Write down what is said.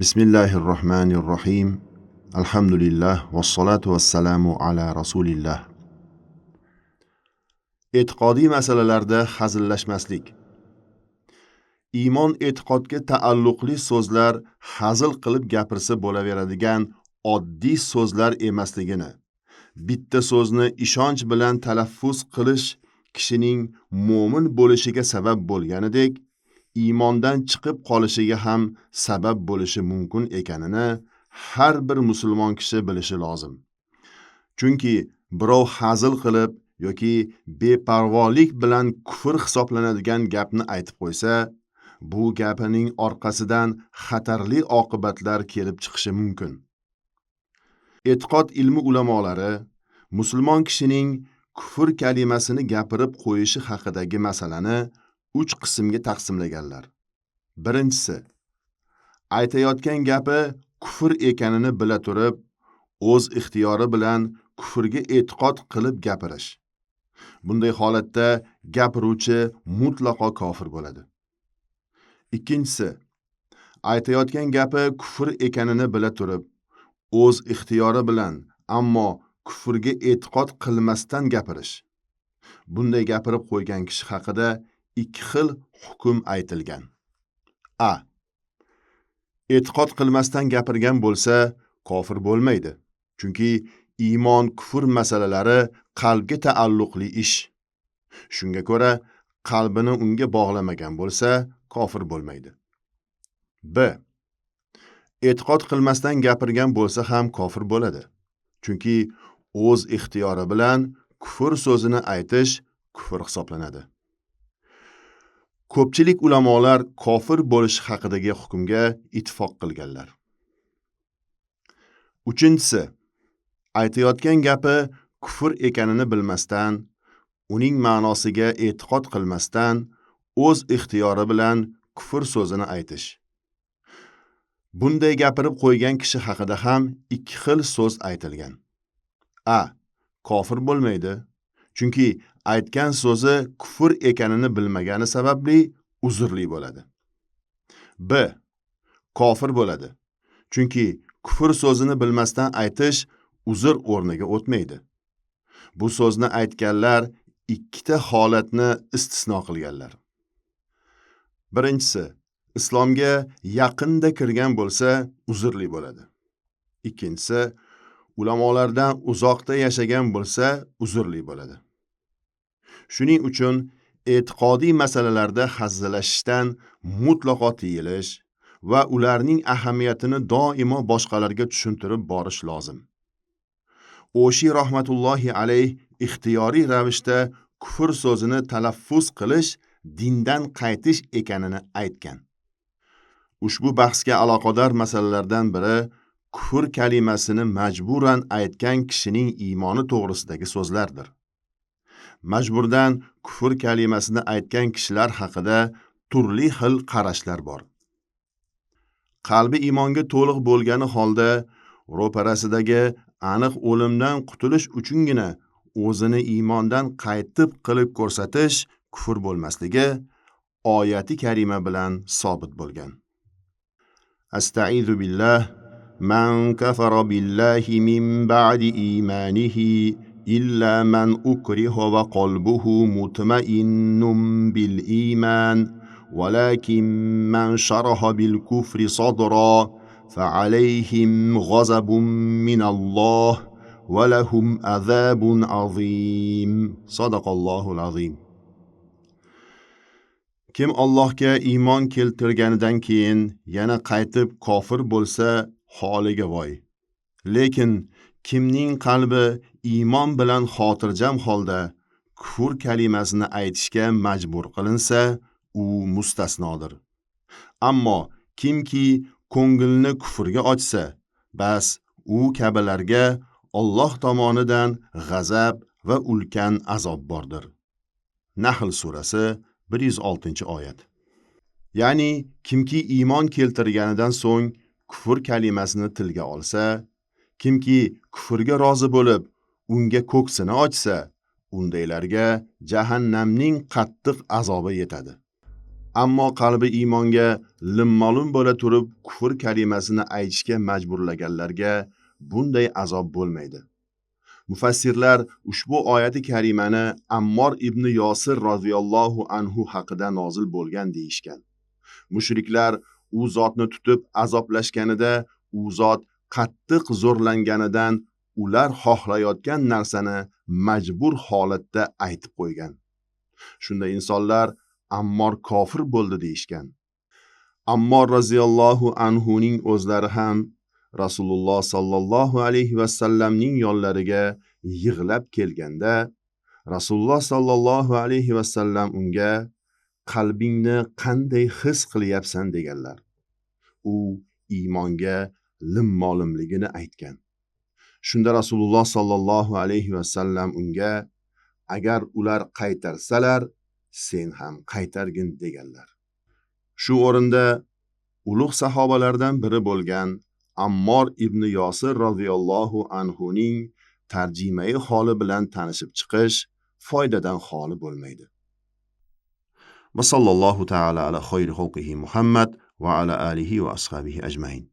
Bismillahirrohmanirrohim. Alhamdulillah vassalotu vassalamu ala rasulillah. E'tiqodiy masalalarda hazillashmaslik. Iymon e'tiqodga taalluqli so'zlar hazil qilib gapirsa bo'laveradigan oddiy so'zlar emasligini, bitta so'zni ishonch bilan talaffuz qilish kishining mo'min bo'lishiga sabab bo'lganidek, iymondan chiqib qolishiga ham sabab bo'lishi mumkin ekanini har bir musulmon kishi bilishi lozim. Chunki birov hazil qilib yoki beparvolik bilan kufr hisoblanadigan gapni aytib qo'ysa, bu gapining orqasidan xatarli oqibatlar kelib chiqishi mumkin. E'tiqod ilmi ulamolari musulmon kishining kufr kalimasini gapirib qo'yishi haqidagi masalani 3 qismga taqsimlaganlar. Birinchisi, aytayotgan gapi kufr ekanini bila turib, o'z ixtiyori bilan kufrga e'tiqod qilib gapirish. Bunday holatda gapiruvchi mutlaqo kofir bo'ladi. Ikkinchisi, aytayotgan gapi kufr ekanini bila turib, o'z ixtiyori bilan, ammo kufrga e'tiqod qilmasdan gapirish. Bunday gapirib qo'ygan kishi haqida 2 xil hukm aytilgan. A. E'tiqod qilmasdan gapirgan bo'lsa, kofir bo'lmaydi. Chunki iymon kufr masalalari qalbga taalluqli ish. Shunga ko'ra, qalbini unga bog'lamagan bo'lsa, kofir bo'lmaydi. B. E'tiqod qilmasdan gapirgan bo'lsa ham kofir bo'ladi. Chunki o'z ixtiyori bilan kufr so'zini aytish kufr hisoblanadi. Ko'pchilik ulamolar kofir bo'lish haqidagi hukmga ittifoq qilganlar. Uchinchisi, aytayotgan gapi kufr ekanini bilmasdan, uning ma'nosiga e'tiqod qilmasdan o'z ixtiyori bilan kufr so'zini aytish. Bunday gapirib qo'ygan kishi haqida ham 2 xil so'z aytilgan. A. Kofir bo'lmaydi. Chunki aytgan so'zi kufr ekanini bilmagani sababli uzrli bo'ladi. B. Kofir bo'ladi. Chunki kufr so'zini bilmasdan aytish uzr o'rniga o'tmaydi. Bu so'zni aytganlar 2 holatni istisno qilganlar. Birinchisi, islomga yaqinda kirgan bo'lsa uzrli bo'ladi. Ikkinchisi, ulamolardan uzoqda yashagan bo'lsa uzrli bo'ladi. Shuning uchun e'tiqodiy masalalarda hazillashishdan mutlaqo tiyilish va ularning ahamiyatini doimo boshqalarga tushuntirib borish lozim. O'shi rahmatullohi alayh ixtiyoriy ravishda kufr so'zini talaffuz qilish dindan qaytish ekanini aytgan. Ushbu bahsga aloqador masalalardan biri kufr kalimasini majburan aytgan kishining iymoni to'g'risidagi so'zlardir. Majburdan kufr kalimasini aytgan kishilar haqida turli xil qarashlar bor. Qalbi iymonga to'liq bo'lgani holda ro'parasidagi aniq o'limdan qutulish uchungina o'zini iymondan qaytib qilib ko'rsatish kufr bo'lmasligi oyati karima bilan sobit bo'lgan. Astaizu billah man kafara billahi min ba'di imanihi illa man ukriha va qalbuhu mutmainnun bil iman walakin man sharaha bil kufri sadra fa'alayhim ghazabun min Alloh va lahum azabun azim. Sadaqallohul azim. Kim Allohga iymon keltirganidan keyin yana qaytib kofir bo'lsa, holiga voy. Lekin kimning qalbi iymon bilan xotirjam holda kufr kalimasini aytishga majbur qilinsa, u mustasnodir. Ammo kimki ko'ngilni kufrga ochsa, bas u kabilarga Alloh tomonidan g'azab va ulkan azob bordir. Nahl surasi 106-oyat. Ya'ni kimki iymon keltirganidan so'ng kufr kalimasini tilga olsa, kimki kufrga rozi bo'lib, unga ko'ksini ochsa, undaylarga jahannamning qattiq azobi yetadi. Ammo qalbi iymonga limmalum bo'la turib kufr kalimasini aytishga majburlaganlarga bunday azob bo'lmaydi. Mufassirlar ushbu oyati karimani Ammor ibn Yosir roziyallohu anhu haqida nozil bo'lgan deyishgan. Mushriklar u zotni tutib azoblashganida u zot qattiq zo'rlanganidan ular xohlayotgan narsani majbur holatda aytib qo'ygan. Shunda insonlar Ammor kofir bo'ldi deyishgan. Ammor roziyallohu anhuning o'zlari ham Rasululloh sallallohu alayhi va sallamning yonlariga yig'lab kelganda Rasululloh sallallohu alayhi va sallam unga qalbingni qanday his qilyapsan deganlar. U iymonga limmolimligini aytgan. Shunda Rasululloh sallallohu alayhi va sallam unga agar ular qaytarsalar sen ham qaytargin deganlar. Shu o'rinda ulug' sahobalardan biri bo'lgan Ammor ibn Yosir roziyallohu anhuning tarjimai holi bilan tanishib chiqish foydadan xoli bo'lmaydi. Va sallallohu taala ala xayri xalqihi Muhammad va ala alihi va ashabihi ajmain.